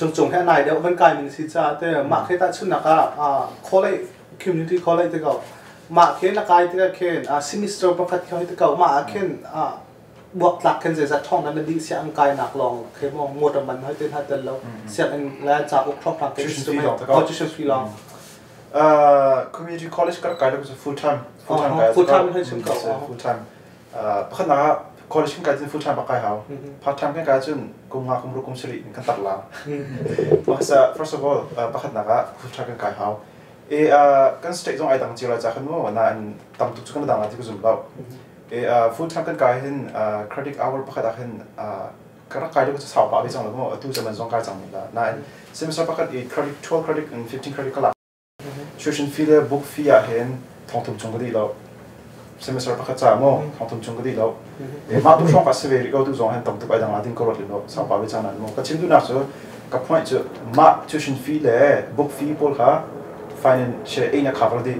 Cung cung he nai deuh van kai mi si ca te mah khi tahchunhnak ah college, community college te ko, mah khi na kai tikah khin semester pakhat khi te ko, mah ah khin buaktlak khin zeizat thong na dih siang kai nak lawng khi mo motor man hoi te hna tel lo, sianginn le cauk thong thang ke instrument oh, tuition fee lawng. Community college ka kai lo, full time, full time kai. Full time hoi chim ko. Full time pakhat nak college kan kai cun full time kai hau. Part time kan kai cun kum nga, kum ruk, kum sarih kan tar la. Masa first of all, pakhat nak ah full time kan kai hau e. Kan state zong ai dang cio lai ca khan mu na in tam tuk cu kan dang la ti ka zum lo e. Full time kan kai hin credit hour pakhat ah hin ka rak kai lo cu sau pa ve cang lo mu, atu zaman zong kai cang mi la nain semester pakhat i credit 12 credit in 15 credit ka lak. Tuition fee le book fee ah hin 3,000 cung ka dih lo semester pakhat ca mu, 3,000 cung ka dih lo. Mah tu hrawng ka si ve rih ko. Tu zong hin tam tuk ai dang la ding ka ruat lo, sau pa ve cang nan mu. Ka chim duhnak cu, ka point cu, mah tuition fee le book fee pawl kha financial aid na cover dih.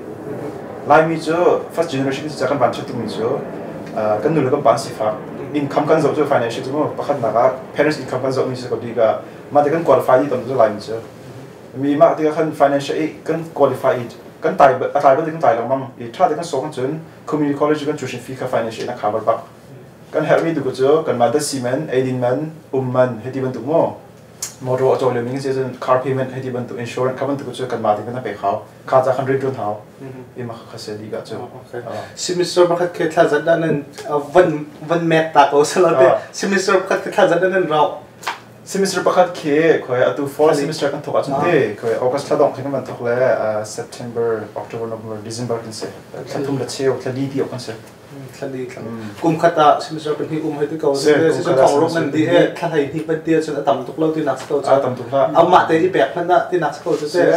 Laimi cu first generation si kan van ṭhat tukmi cu kan nu le kan pa an sifak, income kan zoh cu financial cu mu pakhatnak ah parents income kan zoh mi si ko di ka mah te kan qualify dih tam cu. Laimi cu mi mah tikah khan financial aid kan qualify i kan tai a tlai bantuk kan tlai lengmang i ṭha te kan sawk cun community college kan tuition fee kha financial aid na cover bak. Kan herhmi tu cu kanmah datsi man, eidin man, um man hei ti bantuk mu, motor a caw lio ning si cun car payment hei ti bantuk, insurance kha bantuk cu kanmah te kan pek hau, kha ca khan rian ṭuan hau i mah kha se dih ka cu. Semester pakhat ke thla zat dah nan van mek ta ko sala te? Semester pakhat ke thla zat dah nan rau? Semester pakhat khi khoi atu fall semester kan thawk ahcun te khoi August thla dongh khi kan van thawk le September, October, November, December kan si, thla thum le cheu, thla li ti awk kan si. Thla li, thla kum khat ah semester pahnih um hei ti ko. Si cun thong ruk nan di e, thla 12 ban ti cun a tam tuk lo ti nak si ko cu. A tam tuk hlah. Amah te i pek hmanh ah ti nak si ko cu te.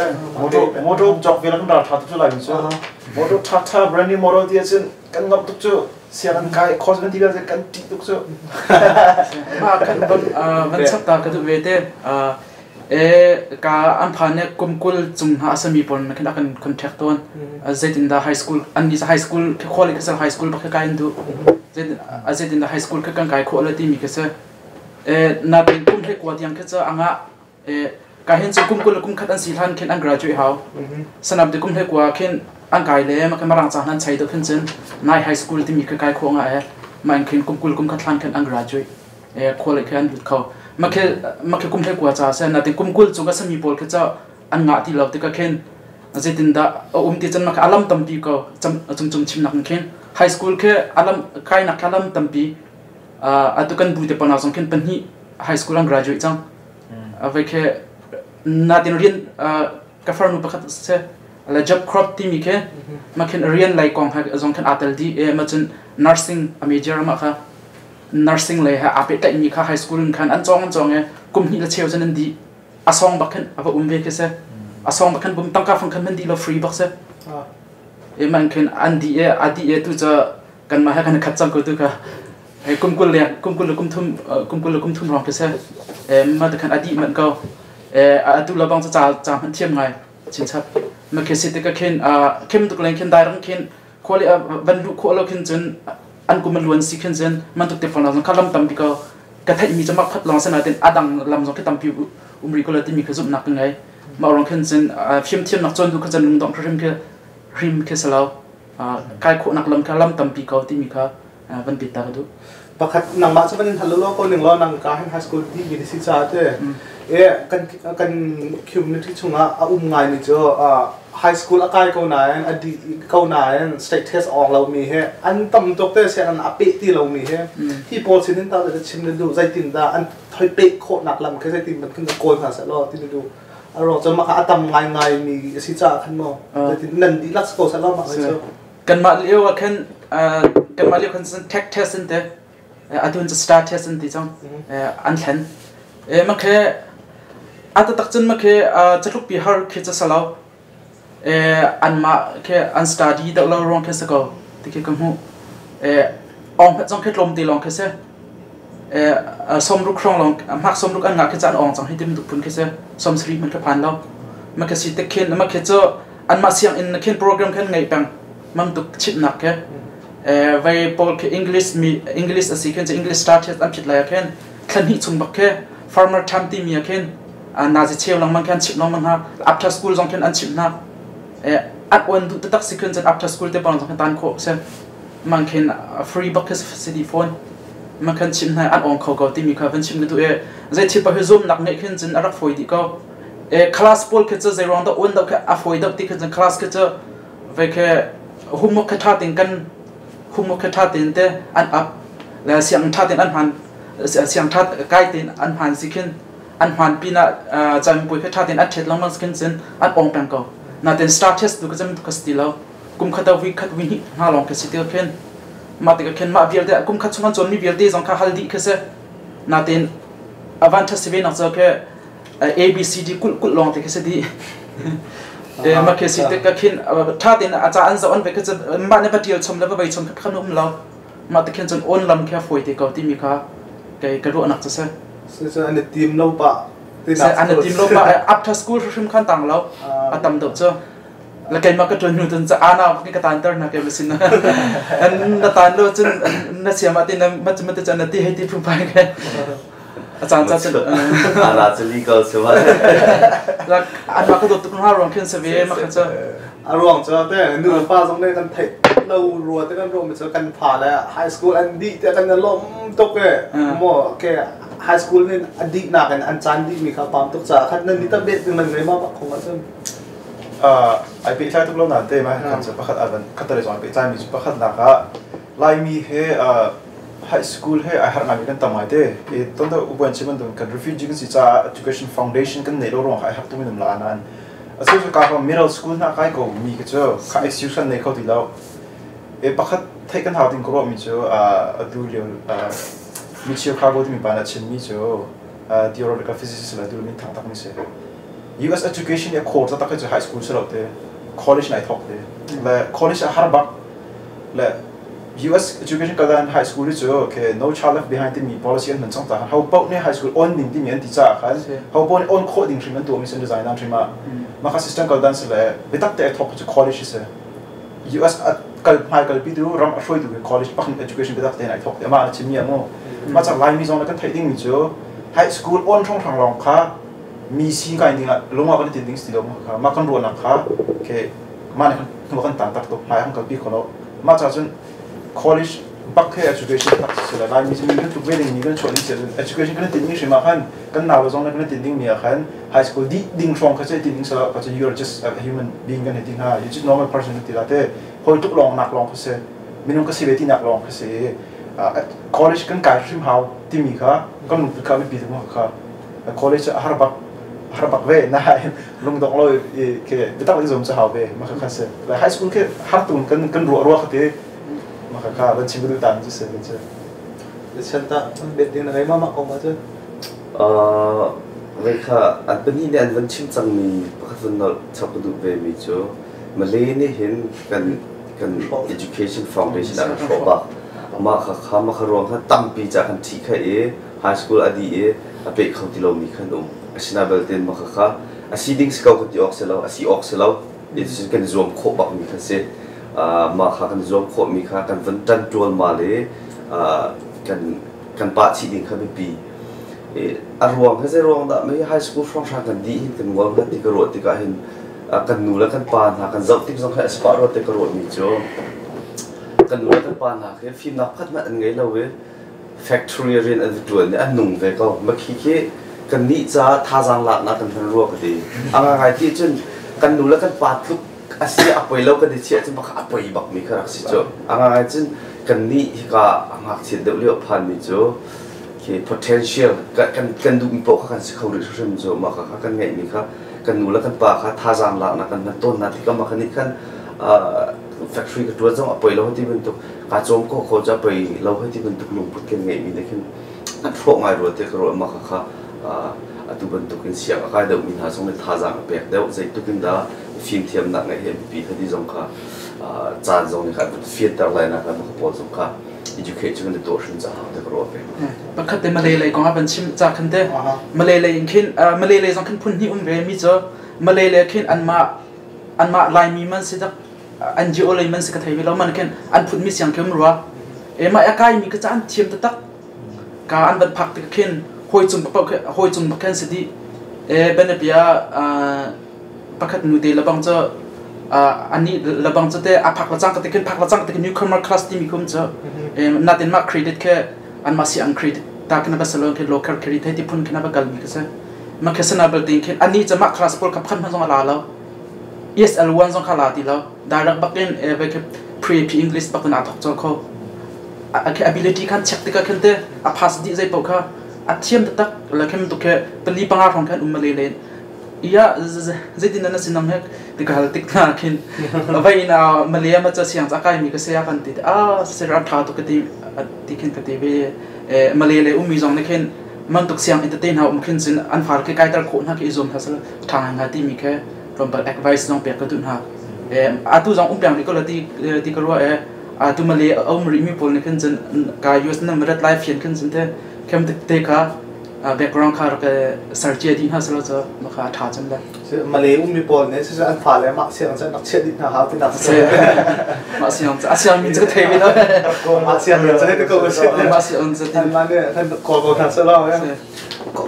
Motor jok vel kan ral tha tuk cu lai mi cu. Motor tha tha, brand new model ti ahcun kan ngamh tuk cu. Sianginn kai course van ti vialte kan ṭih tuk cu. Ma kan van chap ta ka duh ve te. E ka an phan ne kum 20 cung hna asami pawl na khin akan contact tawn, zeitin dah high school an ni high school ke khol ke high school bak kai du, zeitin dah high school ke kan kai kho la ti mi ke se e na tin kum he kwa tiang ke cha anga e ka hin chu kum 20 kum khat an si hlan khin an graduate hau sanam te. Kum he kwa khin an kai le ma marang cha nan chai do khin cun nai high school ti mi ka kai kho nga e ma in khin kum 20 kum khat hlan khin an graduate e khol khin an lut kho. Ma khe kum he kwa cha se na tin kum 20 chu ka sami pawl khe cha an nga ti lo ti ka khin zeitin dah a um ti chan ma kha alam tampi ko chung chung chim nak khin high school khe alam kai nak alam tampi. Atu kan bu te pona zong khin pahnih high school an graduate cang. Vai khe natin rian ka farnu pakhat se la job crop timi khe ma khin rian lai kong ha zong khan aa tel di e. Ma cun nursing a major, ma kha nursing le ha aa pehtlaih mi kha high school in khan an cawng, an cawng e kum hnih le cheu cun an di a song bak khin ava um ve khi se a song bak khan bum tangka fang khan man di lo, free bak se e. Man khin an di e, a di e tu cha kan mah he kan khat cang ko tu kha kum 20 le kum 20 le kum thum, kum 20 le kum thum rong khi se e. Ma te khan a di man ko e, atu la bang cha cha hman thiam ngai chin chap. Ma khi si te ka khin a khem tuk len khin dai rang khin kholi van lu kho lo khin cun an kum luan si khin cun man tuk te phone la kha lam tampi ko ka theih mi chamak khat long sana tin adang lam zong khi tampi umri ko la ti mi kha zum nak ngai. Ma rong khin cun phim thiam nak chon du kha cun lungdong hrim khi hrim khi salo kai khawh nak lam kha lam tampi ko ti mi kha van bit ta ka duh. Pakhat nangmah cu van hal lo ko ning law, nang ka hin high school di mi si cha te e kan community chungah a um ngai mi cu high school a kai ko nain, a di ko nain state test ong lo mi he an tam tuk te se an a pe ti lo mi he. Hi pawl sin in ta da chim le du, zeitin da an thoi pe khawh nak lam khe, zeitin ban khin kawl hna se lo ti du aro cho ma kha atam ngai ngai mi si cha khan mo, zeitin nan di lak ko sa lo ma cho? Kanmah lio ah khan, kanmah lio khan tech test in te atun cu star test in ti cang an thlen e. Ma khe atatak cun ma khe catluk pi har khi cha salo e, an ma khe an study deuh lo ruang khe sa ko ti khi ka hmu e. Ong phat zong khe tlawm te long khe se e, 60 hrong long hmak 60 an nga khe chan ong chang hi tim duk phun khe se 70 man khe phan lo. Ma khe si te khin ma khe cho an ma siang in khin program khan ngei peng mam tuk chip nak khe vai pawl khe English mi English asi khen English start test an phit lai khen thlan hi chung bak khe farmer tham ti mi khen. Nazi cheu lengmang khi an chimh lengmang hna. After school zong khin an chimh hna. An uan duh taktak si khin cun after school te pawl zong khin tan khawh si. Mang khin free bak khi si dih fawn. Mang khan chimh hna an awng kho ko timi kha van chim ka duh i zei thil paoh hi zuamnak ngeih khin cun a rak fawi dih ko. Class pawl khi cu zei ruang dah uan deuh khi a fawi deuh ti khin cun class khi cu ve khi homework khi ṭha tein kan homework khi ṭha tein te an up le sianginn ṭha tein an hman siang ṭha kai tein an hman si khin an hman pinah camipuai kha ṭha tein an ṭhet lengmang si khin cun an awng peng ko. Natin star test tu ka cem ka si ti lo. Kum khat vui khat vui hnih hna lawng khi si ti khin mah tikah khin mah vialte kum khat chung an cawnmi vialte zong kha hal dih khi si. Natin avan ṭhat si ve nak cu khi A B C D kulh kulh lawng te khi si dih. Mah khi si te ka khin ṭha tein a ca an zoh an ve khi cu mah nih va ṭial chom le va bei chom kha khan um lo. Mah te khin cun on lam khi a fawi te ko timi kha kei ka ruahnak cu si. Cucu an i tim lo pah. An i tim lo pah. After school hrim khan tang lo. A tam deuh cu. La keimah ka ṭuan hnu cun ana ka tanter hna keimah sin. Na tan lo cun na siam ah ti na ma ma te cun na ti hei ti phungphai ke. A caan ca cun. Ana cu legal si ma. An ma ka dawt tuk hna ruang khin si ve ma kha cu. A ruang cu te nu le pa zong nih kan theih lo rua te kan ruah mi cu kan fa le high school an dih te kan lawm tuk e. Mo ke high school nin a dih nak in an caan dih mi kha pam tuk caah khan nan ni ta bet ding nan ngei ma bak khong ahcun. Ai pehtlai tuk lo nain te ma kan cu pakhat avan khatare zong ai pehtlai mi cu pakhat nak ah Laimi he high school he ai harh ngaimi kan tam ngai te. I ton da ubuan chim bantuk kan refugee kan si caah education foundation kan neih lo ruang kha ai harh tuk mi la nain acu cu ka middle school hna kai ko mi ka cu kha excuse kan nei kho ti lo. E pakhat theih kan hau ding ka ruah mi cu atu lio Michio Kaku timi pa nih a chimmi cu theoretical physicist le tu min thang tak mi si. US education i a core taktak hi cu high school si lo te college nai thawk te le college a har bak le US education kal dan high school hi cu okay no child left behind timi policy an hman cang ta ho paoh nih high school on ding timi an ti caah khan ho paoh nih on khawh ding hrim an tuah mi sin design dan hrim ah maka system kal dan si le biatak te a thawk cu college si US a kal hmai kalpi tu ram a hruaitu college pakhat education biatak te ai thawk te ama a chimmi amu ma cak Laimi zong kan theih ding mi cu high school on hrong hrang lawng kha mi si kai ding ah lungah kan tin ding si lo kha ma kan ruahnak kha ke ma ne kan kan tan tak tuk hmai kan kalpi kho lo ma cha cun college bak he education tak si la Laimi mi kan tluk ve ding mi kan chuah ding si education kan tin mi hrim ah khan kan nau zong kan tin ding mi ah khan high school di ding hrawng kha che tin ding sa ka chu you are just a human being kan ti nga you just normal person ti la te hoi tuk lawng nak lawng kha si minung ka si ve ti nak lawng kha si college kan kai hrim hau timi kha kan lungput kha mipi tu kha college har bak har bak ve na lungdong lo ke bitak in zum cha hau ve ma kha kha se like high school ke har tun kan kan ruah ruah kha te ma kha kha van chim du tan chu se chu Chan ta bet ding na ngai ma ma ko ma cu. Vei kha an pahnih nih an van chim cangmi pakhat van nolh chap ka duh ve mi cu Malay nih hin kan kan education foundation ah kan hrawh bak. Mah kha kha mah kha ruang kha tampi ca kan ṭhi kha i high school a dih i a peh kho ti lomi khan um. Asinain belte mah kha kha a si ding si ko kan ti awk si lo, a si awk si lo. Ti kan zuam khawh bakmi kha si. Mah kha kan zuam khawhmi kha kan van ṭan ṭualmal i kan kan pah chih ding kha biapi. A ruang hi zei ruang dah mei high school hrawnghrang kan dih hin kan ngol hnga ti ka ruah tikah hin kan nu le kan pa hna kan zoh tik zong hi a si pah rua te ka ruahmi cu kan nu le kan pa hna khi fimnak pakhat hmanh an ngei lo i factory rian an ṭuan i an nung ve ko. Makhi khi kannih caah thazaang laknak kan hman rua ka ti. A ngai ti cun kan nu le kan pa tluk a si a poi lo kan i chiah cun bak a poi bak mi kha rak si cu. A ngai cun kannih hika a ngakchiat deuh lio phan mi cu khi potential kan kan duhmi paoh kha kan si kho rih hrim cu mah kha kan ngeihmi kha kan nu le kan pa kha thazaang laknak kan hman tawn hna tikah mah kha nih khan factory ka ṭuan zong a poi lo ti bantuk kaa cawm ko kho ca pei lo hei ti bantuk lungput kan ngeihmi nih khin an hrawh ngai rua te ka ruah mah kha atu bantuk in siang a kai deuhmi hna zong nih thazaang a pek deuh zeitluk in dah fimthiamnak ngeih hi a biapi kha ti zong kha caan zong nih kha fianter lai nak le mah pawl zong kha educate cu kan i tuah hrim caah te ka ruah ve. Pakhat te Malay lei kong ah van chim ca khan te Malay lei in khin Malay lei zong khin phun hnih um ve mi cu Malay lei khin anmah anmah Laimi man si dak NGO lei man si ka thei ve lo man khin an phut mi siang khi um rua e mah a kai mi ka ca an thiam taktak ka an van phak tik khin hawi cung paoh hawi cung bak khan si dih. E banapia pakhat nu te lebang cu ani lebang cu te a phak la cang ka te khin phak la cang te khin newcomer class timi kum cu natin ma credit khe an ma si ang credit ta khin ba salon khin local credit thei ti phun khin ba kal mi kha se ma khe sana bal ting khin ani cha ma class pawl kha phan zong ala lo ESL 1 zong kha la ti lo direct bakin e ve khe pre P English bakin a thok chol kho a khe ability khan check tika khin te a pass di zai po kha a thiam taktak la khem tu khe pali panga rong khan um male len iya zeitin na sinang he ti ka hal tik na khin vai in a Malay ma cha siang cha kai mi ka se kan ti a se ra tha to ka ti ti khin ka ti ve Malay le umi zong ne khin man tuk siang entertain ha um khin chin an far ke kai tar kho na ke izom ha sal tha nga ti mi khe tlawmpal advice zong pek ka duh hna. Atu zong um peng rih ko la ti ti ka ruah e atu Malay a um rih mi pawl nih khin cun ka US na rat lai fian khin cun te khem te kha background kha rak ser cia dih hna selaw cu ma kha tha cun le. Malay um mi pawl nih siseh an fale mah siang cu rak chiah dih hna hau ti nak si. Mah siang cu a siang min cu ka thei ve lo. Mah siang min cu hei ko si. Mah siang cu ti. Mah nih kan kawl ko hna selaw.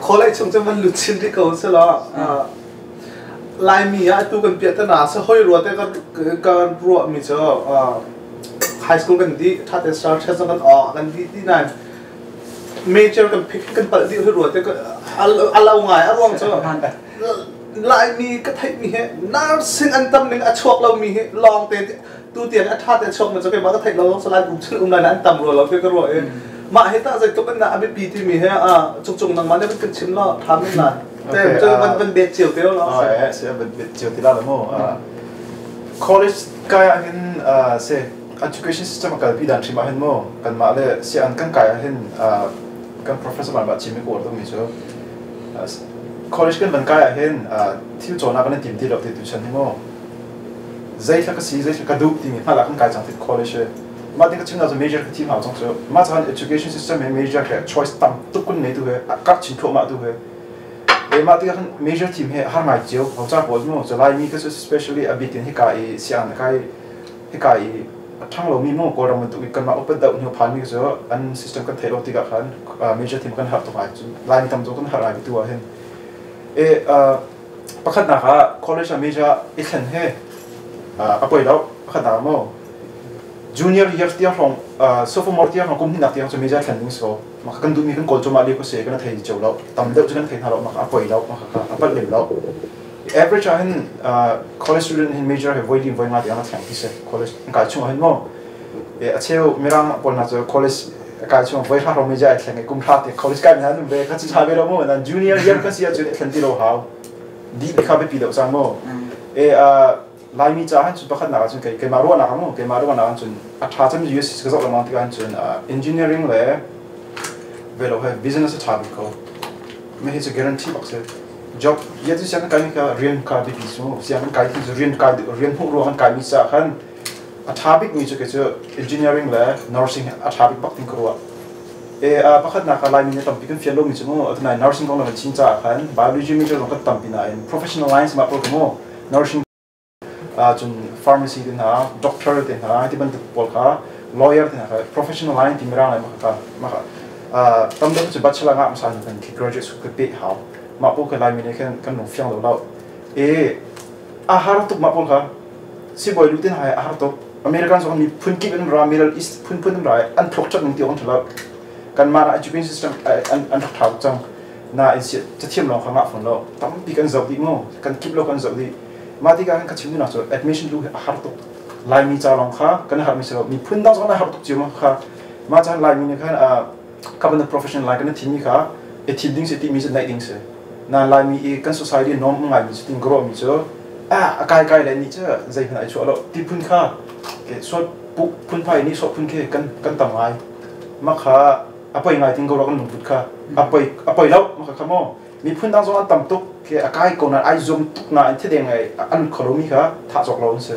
Kholei chung cu van lut chin rih ko selaw. Laimi ah atu kan piahtana si hoi rua te kan ruahmi cu high school kan dih ṭhate star test kan awk kan dih ti nain major kan pick kan palh dih hoi rua te a lo ngai a ruang cu Laimi ka theihmi hi nursing an tam ning a chuak lomi hi lawng te tu tiang a ṭha te chuak mi cu keimah ka theih lo salai bu chung um lai an tam rua lo ti ka ruah i mah hi tah zeitluk in dah a biapi timi hi cung cung nangmah nih kan chim lo ṭha men lai te cu van van bet cio te lo. Se van bet cio ti la mo. College kai ah hin se education system kal pi dan thrim ah hin mo kan mah le si an kan kai ah hin kan professor ban ba chim ko mi cu college kan van kai ah hin thil cawn ah kan tim ti lo ti tu chan hi mo Zeithla ka si, zeithla ka duh timi hngalh ah kan kai cang tik college hi. Mah tin ka chim na cu major ka thim hau cang cu. Mah caan education system he major he choice tam tuk kun nei tu he kap chin thluahmah tu he. E mah tikah khan major thim he har ngai cio. Ho ca pawl mu cu Laimi ka cu especially a bik in hika i siang kai hika i a ṭhang lomi mu Kawlram bantuk i kanmah upat deuh hnu phanmi cu an system kan theih lo tikah khan major thim kan har tuk ngai cu. Laimi tam tuk kan har ngai tu ah hin. E Pakhatnak ah college ah major i thlen hi a poi lo. Pakhatnak ah maw junior year tiang hrawng, sophomore tiang hrawng, kum hnihnak tiang cu major thlen ding si ko. Mah kan duhmi kan kawl cuahmah lio ka si, kan thei cio lo. Tam deuh cu kan thei hna lo, mah a poi lo, mah kha a palh lem lo. Average ah hin college student hin major he voi lim voi nga tiang a thleng ti si. College an kai chung ah hin maw a cheu Mirang pawl hna cu college kai chung voi hra hrawng major ai thleng i kum hra te college kai mi hna num ve kha cu tha ve lo mu nan junior year kan si ahcun i thlen ti lo hau dih kha biapi deuh cang mu e Laimi ca han cun pakhatnak ahcun kei keimah ruahnak ah mu keimah ruahnak ah cun a ṭha cem US ka zoh lengmang tikah cun engineering le velo he business a ṭha bik ko me hi cu guarantee bak si job ya tu siang kan kai mi kha rian ka biapi su siang kan kai cu rian kai rian hmuh ruang kan kai mi ca khan a ṭha bikmi cu kei cu engineering le nursing a ṭha bik bak ting ka ruah. E pakhatnak ah Laimi nih tampi kan fian lomi cu mu atunai nursing kong le kan chim caah khan biology major zong kan tampi nain professional lines mah pawl mu nursing cun pharmacy te hna, doctor te hna ti bantuk pawl kha, lawyer te hna kha professional line ti mirang lai mah kha mah kha tam deuh cu bachelor ngah hmasa hnu kan graduate school ka peh hau mah pawl kha Laimi nih khan kan lung fiang lo lo e a har tuk mah pawl kha. Sibawi lu te hna he a har tuk. American zong mi phun kip in ra, Middle East phunphun in ra i an thluak ṭhat ning ti awk an ṭha lo. Kanmah na education system an rak ṭha tuk cang. Nain cathiam lawng kha ngah fawn lo. Tampi kan zoh dih mu. Kan kip lo kan zoh dih. Mah tikah khan ka chim duhnak cu admission lu hi a har tuk. Laimi ca lawng kha kan harmi si lo. Miphun dang zong an har tuk cio ma kha. Mah caan Laimi nih khan ka bantuk professional line kan i thimmi kha i thim ding si timi cu naih ding si. Na Laimi i kan society norm ngaimi cu tin ka ruahmi cu a kai kai le nih cu zeihmanh ai chuah lo ti phun kha ke suat phun phai nih sawh phun khi kan kan tam ngai ma kha a poi ngai ting ko kan lungput kha a poi a poi lo ma kha kha mo miphun dang zong an tam tuk ke a kai ko na ai zum tuk na an thideng ai an kholo mi kha tha cawk lo an si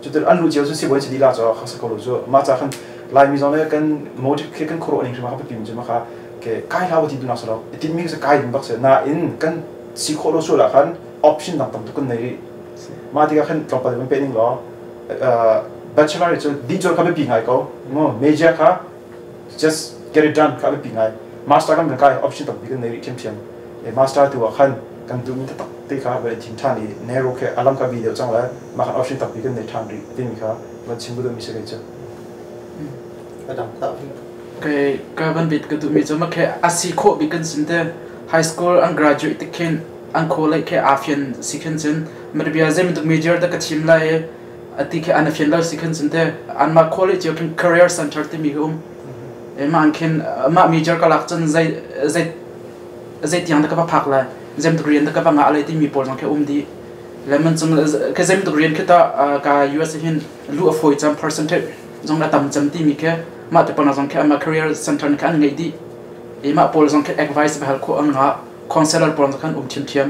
cutin an lu cio cu sibawi si lila cu kha sa ko lo cu ma cha khan Laimi zong le kan motive khi kan khuaruah ning hrim a ka pim cu ma kha ke kai hlau ti dunak si lo itin mi kai ding bak si na in kan si khawh lo sual ah khan option dang tam tuk kan nei rih. Mah tikah khan tlawmpal van peh ning law bachelor cu dih col kha biapi ngai ko mu, major kha just get it done kha biapi ngai, master kan kan kai option tampi kan nei rih ṭhiamṭhiam. Master tu ah khan Kan duhmi taktak te kha van i thim ṭhan i narrow khi a lam kha bi deuh cang le mah khan option tampi kan nei ṭhan rih timi kha van chim duhmi si kei cu. A dang ta. Kei ka van bit ka duhmi cu makhe a si khawh bik kan sin te high school an graduate tik khin an college khe aa fian si khin cun madabia zei bantuk major da ka thim lai i ati khe an fian lo si khin cun te anmah college cio khin career center timi hi um e ma an khin mah major ka lak cun zei zei zei tiang da ka va phak lai zei bantuk rian da ka va ngah lai timi pawl zong khi um dih le man cung ke zei bantuk rian khi ta ka US hin lu a fawi cam percentage zong a tam cam timi khi mah te pona zong khi ama career center kha an ngei dih i mah pawl zong khi advice hal khawh an ngah counselor pawl zong khan um thiamthiam.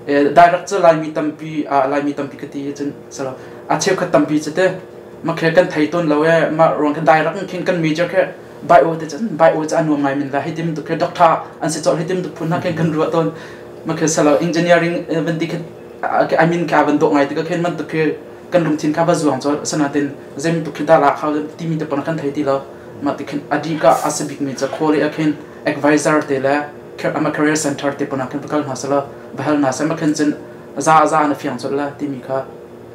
Direct cu Laimi tampi Laimi tampi ka ti cun salo a cheukhat tampi cu te makhe kan thei tawn lo e mah ruang khin direct khin kan major khe bio te cun bio cu a nuam ngai min la hi tim tuk khe doctor an si chol hi tim tuk phun na khin kan ruah tawn. Makhe salo engineering van ti khe I mean ka van dawh ngai ti ka khen man tuk khe kan lungthin kha va zuang chol sanatin zem tuk khi da la kha timi te pon kan thei ti lo. Ma ti khin adi ka asabik mi cha khole a khin advisor te le ama career center te pon khin pakal hna sala bahal na sa ma khin cun za za na fiang chol la timi kha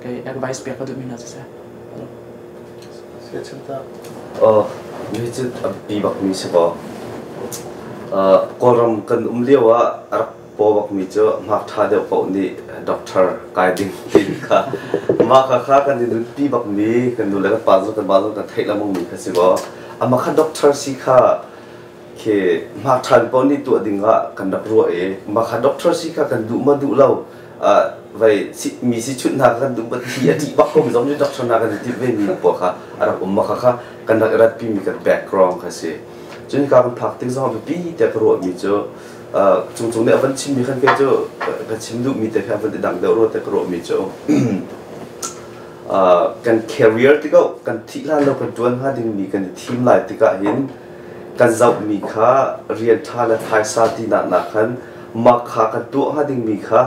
kei advice pek ka duh mi na se. Oh, mi cu a pi bak mi si ko. Kawlram kan um lio ah a rak paw bak mi cu hmak ṭha deuh paoh nih doctor kai ding tin kha mah kha kha kan i nunpi bak mi kan nu le kan pa zong kan ba zong kan theih lengmang mi kha si ko. Amah kha doctor si kha khi hmak ṭha paoh nih tuah ding ah kan rak ruah i mah kha doctor si kha kan duh ma duh lo vai mi si chunh hna kan duh bat thi a ṭih bak ko mi zong cu doctor hna kan i timh ve mi pawl kha a rak um. Mah kha kha kan rak i ratpi mi kan background kha si. Cun hika kan phak tik zong ah biapi tiah ka ruah mi cu cungcung nih a van chim mi khan kei cu ka chim duh mi te kha a van i dang deuh rua tiah ka ruah mi cu kan career tikah kan thih hlan lo kan ṭuan hnga ding mi kan i thim lai tikah hin kan zoh mi kha rian ṭha le phaisa tinak nak khan mah kha kan tuah hnga ding mi kha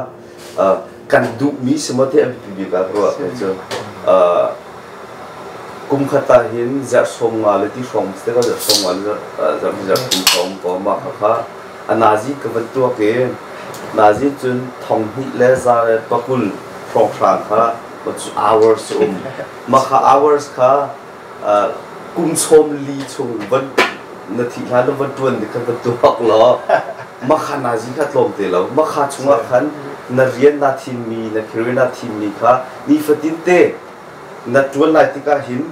kan duh mi si maw ti a biapi bik ah ka ruah kei cu. Kum khat ah hin zarh 50 le ti hrawng si ko, zarh 50 le zarh zarh thum hrawng ko. Mah kha kha a nazi ka van tuak i nazi cun 2120 hrawnghrang kha hours um. Mah kha hours kha kum 40 chung van na thih hlan na van ṭuan dik khan van tuak law mah kha nazi kha tlawm te lo. Mah kha chungah khan na rian naa thimmi, na career naa thimmi kha nifatin te na ṭuan lai tikah hin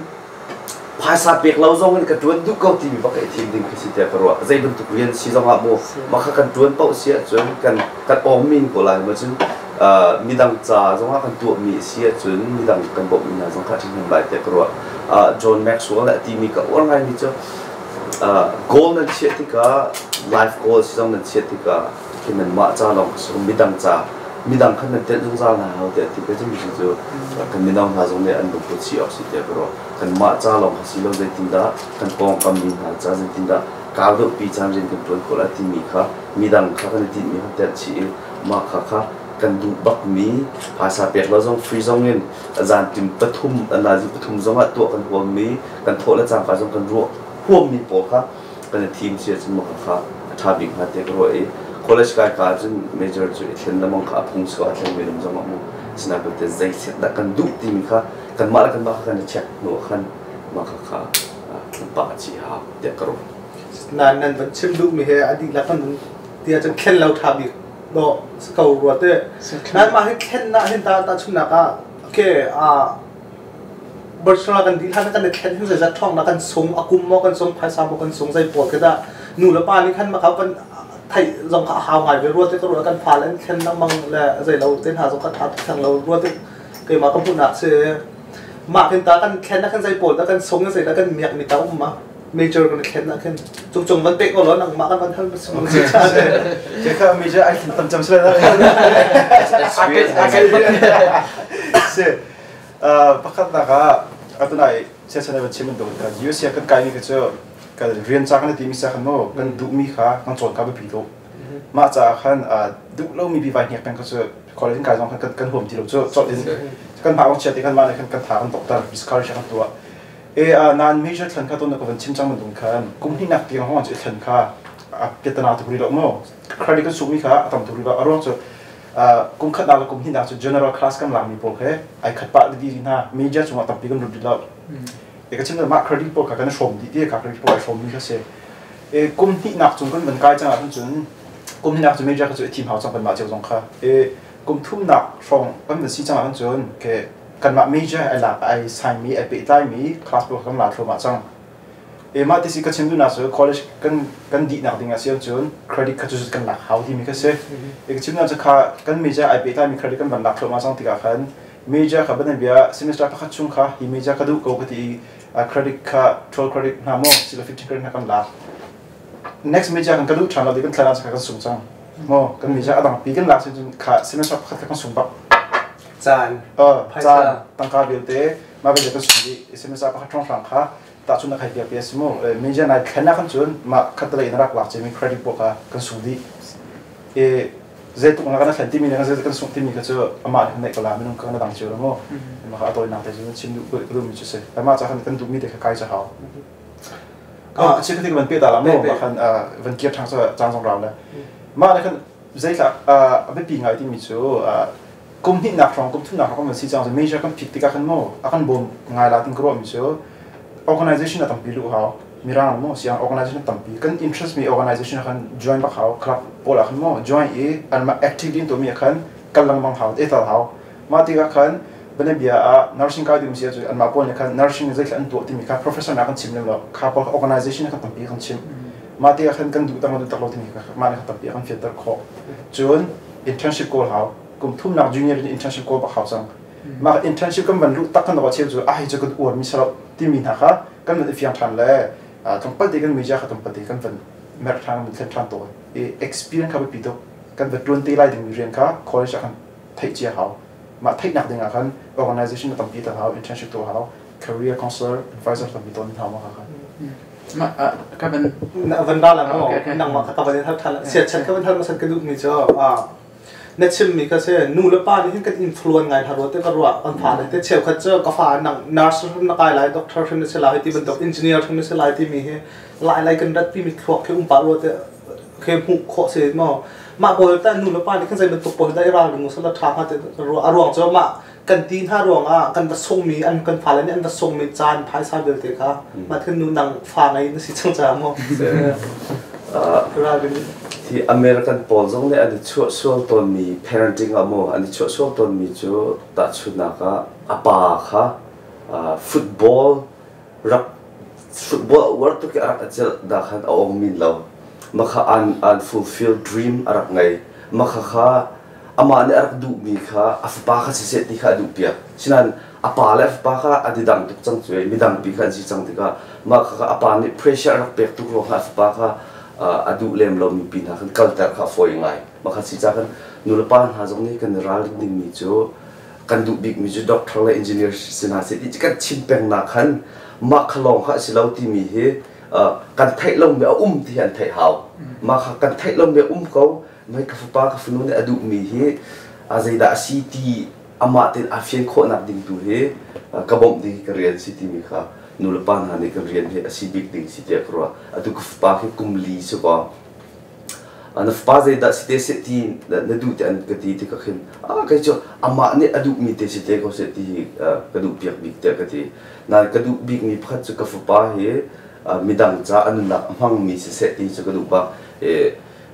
phaisa pek lo zong in ka ṭuan duh ko timi bak i thim ding khi si tiah ka ruah. Zei bantuk rian si zong ah maw mah kha kan ṭuan paoh si ahcun kan kan awngmin ko lai maw, cun midang ca zong ah kan tuahmi a si ahcun midang kan bawmhmi hna zong kha a ṭhahnem lai tiah ka ruah. John Maxwell nih a timi ka uar ngaimi cu goal nan chiah tikah, life goal si zong nan chiah tikah khi nanmah ca lawng si midang ca midang kha nan telh zungzal hna hau tiah ti ka cu cu kan mino hna zong nih an lungput si awk si tiah ka ruah. Kanmah ca lawng kha si lo, zeitindah kan pawngkam mi hna ca, zeitindah kau deuh pi caan rian kan ṭuan khawh lai timi kha midang kha kan i tinhmi kha telh chih i mah kha kha kan duh bakmi phaisa pek lo zong free zong in zan tim pathum nazi pathum zong ah tuah kan huammi kan thawh le cangka zong kan ruah huammi pawl kha kan i thim si ahcun mah kha a ṭha bik hnga tiah ka ruah i college kai ka ahcun major cu i thlen lengmang kha a phung si ko, a thleng mi zong ah mu sinain te zei set dah kan duh timi kha kanmah le kanmah kha kan i check hnu ah khan mah kha kha kan pah chih hau tiah ka ruah. Nan nan van chim duhmi he a dihlak kan tiah cun thlen lo ṭha bik dawh si ko rua te. Nan mah hi thlen na hin ta tahchunhnak ah okay Barcelona kan dih hlan kan i thlen hin zeizat ṭhawng na kan sung, a kum maw kan sung, phaisa maw kan sung, zei pawl khi dah nu le pa nih khan maka kan theih zong kha a hau ngai ve rua te ka ruah. Kan fa le an thlen lengmang le zei lo te hna zong kha ṭha tuk theng lo rua te keimah ka hmuhnak si. Mah khin ta kan thlen ah khan zei pawl dah kan sung, zei dah kan miak mi ta um ma major kan i thlen ah khin cung cung van pek ko law nangmah kan van hal si cha te. Ke kha major ai thlen tam cam sila si. Pakhatnak ah atunai siasan van chim bantuk kan US kan kai mi kha cu kan rian ca kan ti mi sa khan mo kan duh mi kha kan cawn ka biapi tuk. Mah caah khan duh lo mi bi vai hniak peng kha cu college kai zong khan kan huam ti lo cu cawt in kan hma chia ti kan mah nih khan kan tha kan dokter discourage kan tuah e. Nan major thlan kha ton ka van chim cang bantuk khan kum hnih nak tiang hong chu thlan kha piatana tu ri lo mo credit kan suk mi kha atam tu ri lo. A ruang cu Kum khatnak le kum hnihnak cu general class kan lakmi pawl he ai khat pah dih hna. Major cungah tampi kan lut rih lo. E ka chim mah credit pawl kha kan hrawm dih ti kha credit pawl ai hrawmmi kha si. E kum hnihnak cung kan van kai cang ahcun cun kum hnihnak cu major kha cu i thim hau cang kanmah cio zong kha. E kum thumnak hrawng kan van si cang ahcun cun ke kanmah major ai lak ai sign mi ai pehtlai mi class pawl kan la thluahmah cang. E mah ti si ka chim duhnak cu college kan dihnak ding ah si ahcun credit kha cu kan lak hau timi kha si. E ka chim duhnak cu kha kan major ai pehtlai mi credit kan van lak thluahmah cang tikah khan major kha ban bia semester pakhat chung kha hi major ka duh ko ka ti i credit kha 12 credit hna maw sila 15 credit hna kan lak. Next major kan ka duh ṭhan lo ti kan thlan ah kan sung cang. Maw kan major a dang pi kan lak cun kha semester pakhat kha kan sung bak. Caan caan tangka vialte mah vialte kan sung dih. Semester pakhat hrawng kha tahchun na khai piak pi a si mu. Major nai thlen ah khan cun mah khatalei in rak lak cemi credit pawl kha kan sung dih. E zeitluk na kan thlen timi le zei kan sungh timi kha cu amah nih neih ko la minung kan dang cio lo mu. Mah kha a tawinak te cu chim duh ka duhmi cu si. Amah ca khan kan duhmi te kha kai ca hau. Ka chi van pe ta la mu mah khan van kir ṭhang cang zong rau le. Mah le khan zeitlak a biapi ngai timi cu kum hnihnak hrawng kum thumnak hrawng kan si cang major kan phit tikah khan mu a kan bawm ngai la tin ka ruahmi cu organization a tampi luh hau. Mirang mu siang organization tampi kan interest mi organization khan join bak hau. Club pawl ah khan mu join i anmah actively in tuahmi ah khan kal lengmang hau e tal hau. Mah tikah khan bia ah nursing kai ding si ahcun anmah pawl nih khan nursing zeitluk an tuah timi kha professor na kan chim lem lo. Kha pawl organization khan tampi kan chim. Mah tikah khan kan duh tak duh tak lo timi kha mah nih khan tampi kan fianter khawh. Cun internship kawl hau. Kum thumnak junior in internship kawl bak hau cang. Mah internship kan van luh tak kan cheu cu a hi cu kan uar mi salo timi hna kha kan van i fiang ṭhan le tlawmpal te kan media kha tlawmpal te kan van mer ṭhan kan thlen ṭhan tawn. I experience kha biapi tuk. Kan va ṭuan te lai dingmi rian kha college ah khan theih cia hau. Mah theihnak ding ah khan organization tampi tel hau, internship tuah hau, career counselor advisor tampi tawn hau ma kha. Ka van van ra la mo nangmah ka van hal than sia chan ka van hal masan ka duh mi cu na chim mi kha se nu le pa nih hin kan influence ngai hna te ka ruah. Kan fa le te cheukhat cu ka fa nang nurse hrim na kai lai, doctor hrim na si lai ti bantuk, engineer hrim na si lai ti mi hi lai lai kan rat pi mi thluak khi um pa ro te khi hmuh khawh si mo. Mah pawl ta nu le pa nih khan zei bantuk pawl dah i ralring usala tha hnga te a ruang cu mah kan ti hna ruang ah kan va sungmi an kan fale nih an va sungmi caan phaisa vialte kha mah khan nu nang fa ngei na si cang ca mo ralring. Hi American pawl zong nih an i chuah sual tawnmi parenting ah maw an i chuah sual tawnmi cu tahchunhnak ah a pa kha football rak football a uar tuk i a rak i celh dah khan a ong min lo. Makha an fulfill dream a rak ngei. Makha kha amah nih a rak duhmi kha a fapa kha siseh ti kha a duhpiak. Sinain a pa le a fapa kha an i dang tuk cang cu midang pi kha an si cang tikah mah kha a pa nih pressure a rak pek tuk ruangah a fapa kha a duh lem lomi pi hna khan kalter kha a fawi ngai. Mah kha si ca khan nulepa hna zong nih kan i ralrin dingmi cu kan duh bikmi cu doctor le engineer si hna seh ti kan chim peng nak khan mah kha lawng kha a si lo timi hi kan theih lomi a um ti hi an theih hau. Mah kha kan theih lomi a um ko. Mei ka fapa ka fanu nih a duhmi hi a zeidah a si ti amah tein aa fian khawhnak ding tu hi ka bawmh ding hi ka rian si timi kha nulepa hna nih kan rian hi a si bik ding si tiah ka ruah. Atu ka fapa khi kum li si kaw na fapa zeidah si te seh ti na duh te an ka ti tikah khin kei cu amah nih a duhmi te si te ko seh ti hi ka duh piak bik tiah ka ti. Nain ka duh bikmi pakhat cu ka fapa hi midang ca a nunnak a hmangmi si seh ti cu ka duh bak.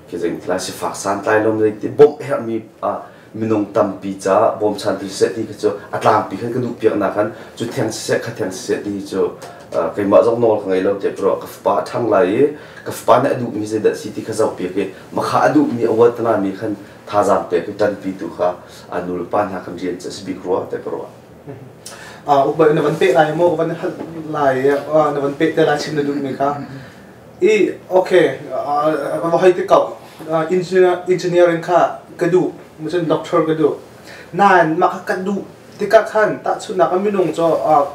Khi zei sifak santlai lo zei ti bawmh herhmi minung tampi ca bawmchantu siseh ti kha cu a tlangpi khan ka duh piak nak khan cu theng siseh kha theng siseh ti cu keimah zong nawl ka ngei lo tiah ka ruah. Ka fapa a ṭhang lai i ka fapa nih a duhmi zeidah si ti kha zoh piak i makha a duhmi a uat mi khan thazaang pek i ṭanpi tu kha a nu le pa hna kan rian cu a si bik rua tiah ka ruah. Ukbai na van pe lai maw van hal lai na van pe te lai chim na duhmi kha i okay va hoi te ko engineering kha ka duh cun doctor ka duh nain mah kha ka duh tikah khan tahchunhnak ah minung cu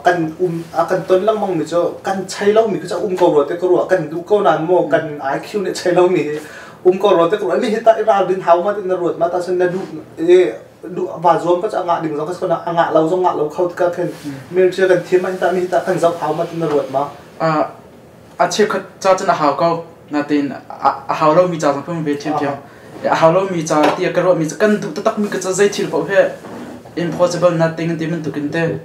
kan um kan ton lengmang mi cu kan chei lomi cu um ko rua te ka ruah. Kan duh ko nain maw kan IQ nih chei lomi hi um ko rua te ka ruah. Mi hi tah i ralrin hau ma tin na ruat ma ta cun na duh duh va zuam ka cu a ngah ding zong ka a ngah lo zong ngah lo kho tikah khin military kan thiam ma hi tah mi hi tah kan zoh hau ma tin na ruat ma? A cheukhat ca cun a hau ko natein a hau lomi ca zong phun ve ṭhiamṭhiam. A hau lomi ca tiah ka ruahmi cu kan duh taktakmi ka ca zei thil paoh he impossible nothing ti bantukin te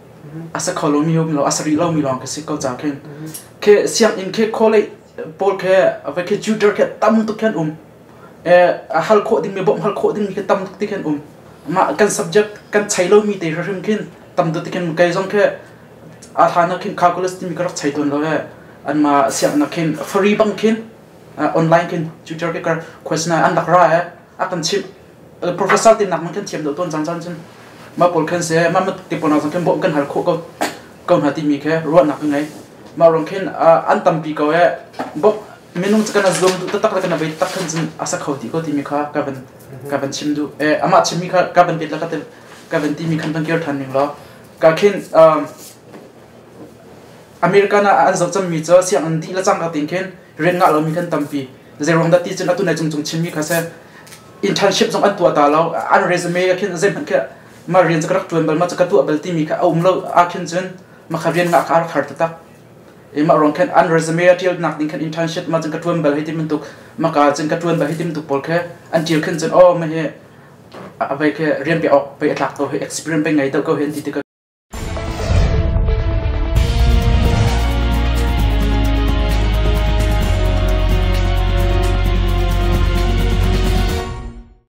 a sa kho lomi um lo, a sa rih lomi lawng ka si ko ca khin. Ke sianginn ke college pawl ke vai ke tutor ke tam tuk khan um. A hal khawh dingmi bawmh hal khawh dingmi ke tam tuk ti khan um. Mah kan subject kan chei lomi te hrim khin tam tuk ti khin kei zong ke a hlan ah khin calculus timi ka rak chei tawn lo he an ma sianginn khin free bang khin online khin tutor ke kar question an rak ra he a kan chimh professor tin nak man kan thiam do ton cang cang cun ma pawl khan se ma mat ti pawl zong khin bawmh kan hal khawh ko ko hna timi khe ruahnak ka ngei. Ma rong khin an tampi ko e bawmh minung cu kana zuam duh taktak le kana bei tak khan cun a sa kho ti ko timi kha ka van chim duh e. Amah chimmi kha ka van pet la ka van timi khan kan kir than ning law ka khin American ah an zoh cangmi cu sianginn dih le cangka tin khin rian ngah lomi kan tampi. Zeiruang dah ti cun atu nai cung cung chimmi kha se internship zong an tuah ta lo, an resume khin zeihmanh khi ma rian cu ka rak ṭuan bal, ma cu ka tuah bal timi kha a um lo ah khin cun ma kha rian ngah kha a rak har taktak e. Mah ruang khan an resume a ṭial nak ding khan internship ma cun ka ṭuan bal hei ti bantuk, ma ka cun ka ṭuan bal hei ti bantuk pawl kha an ṭial khin cun oh ma hi a vai khe rian pe awk pe a tlak ko hi, experience pe ngei deuh ko hi an ti tikah.